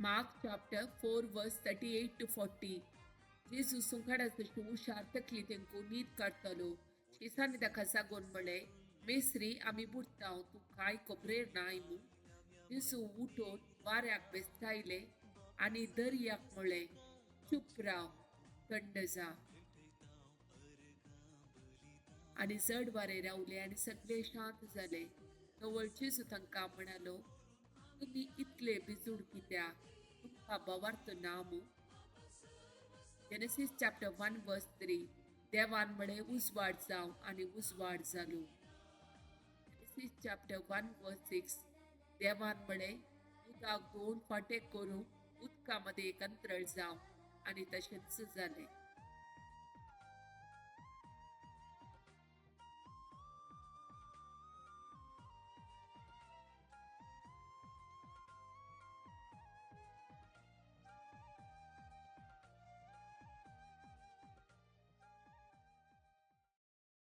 Mark chapter 4 verse 38 to 40. जेजू सुंखाडाचो हुशार तकली तेंकून न्हीद काडटालो. शिसांनी ताका सागून म्हळें, मेस्त्री, आमी बुडटाव, तूं कांय खबरेर नाय मू? जेजू उठून वाऱ्याक बेस्तायले आनी दर्याक म्हळें, चूप राव, थंड जा. आनी जड वारे रावले आनी सगळे शांत जाले. तवळ जेजू तांकां म्हणालो, तुमी इतले भिजूड कित्याक? तुमकां भावार्थ ना मू? Genesis chapter 1 verse 3. देवान म्हळें, उजवाड जावं, आनी उजवाड जालो. Genesis chapter 1 verse 6. देवान म्हळें, उदक दोन फांटे करूं, उदका मदें एक अंतरळ जावं, आनी तशेंच जालें.